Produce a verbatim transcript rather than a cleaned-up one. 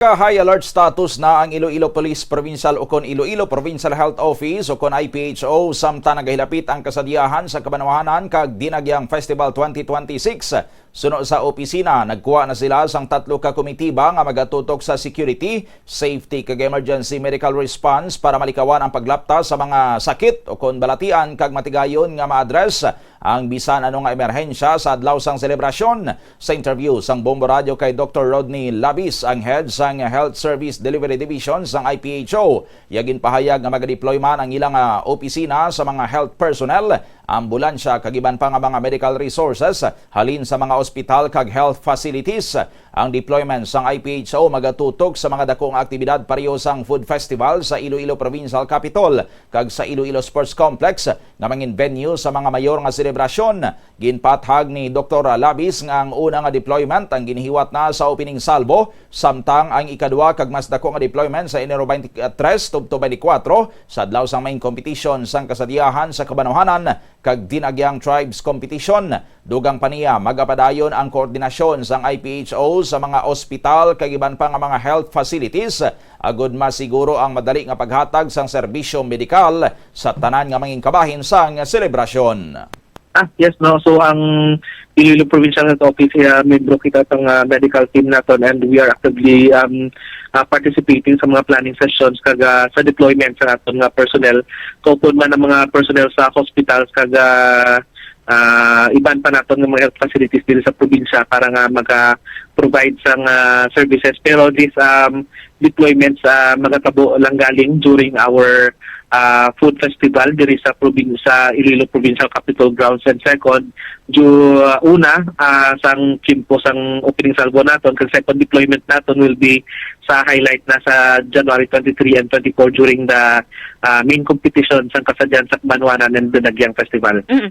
Ka high alert status na ang Iloilo Police Provincial ukon Iloilo Provincial Health Office ukon I P H O, samtang nagahilapit ang kasadyahan sa kabanwahanan kag Dinagyang Festival twenty twenty-six. Suno sa opisina, nagkuha na sila sang tatlo ka komitiba nga magatutok sa security, safety kag emergency medical response para malikawan ang paglapta sa mga sakit ukon balatian kag matigayon nga ma-address ang bisan ano nga emerhensya sa adlaw sang selebrasyon. Sa interview sang Bombo Radio kay Doktor Rodney Labis, ang head sang Health Service Delivery Division sang I P H O, iya ginpahayag nga magadeploy man ang ilang, ah, opisina sa mga health personnel, ambulansya kag iban pa nga mga medical resources halin sa mga ospital kag health facilities. Ang deployment sang I P H O magatutok sa mga dako nga aktibidad pareho sang food festival sa Iloilo Provincial Capitol kag sa Iloilo Sports Complex nga mangin venue sa mga mayor nga selebrasyon. Ginpathag ni Doktor Labis nga ang una nga deployment ang ginihiwat na sa opening salvo, samtang ang ikadua kag mas dako nga deployment sa Enero twenty-three tubtob twenty-four sa adlaw sang main competition sang kasadyahan sa kabanwahanan kag Dinagyang Tribes Competition. Dugang pa niya, magapadayon ang koordinasyon sang I P H O sa mga ospital kag iban pa nga mga health facilities agud masiguro ang madali nga paghatag sang serbisyo medikal sa tanan nga mangin kabahin sang selebrasyon. Ah, yes, no. So, ang Iloilo Provincial Health Office, uh, membro kita sang, uh, medical team naton, and we are actively, um, uh, participating sa mga planning sessions kag, uh, sa deployment sa naton nga personnel. Kaupod man ang mga personnel sa hospitals kag, uh, uh, iban pa naton nga mga health facilities diri sa probinsya para nga maka-provide sang, uh, services. Pero this, um, deployments, uh, magatabo lang galing during our ah, food festival diri sa provin-, sa Iloilo Provincial Capitol Grounds. And second, ju-, ah, una, ah, sang tiyempo sang opening salvo naton, kag second deployment naton will be sa highlight na sa January twenty-three and twenty-four during the, ah, main competition sang kasadyahan sa Kabanwanan and Dinagyang Festival. Mm.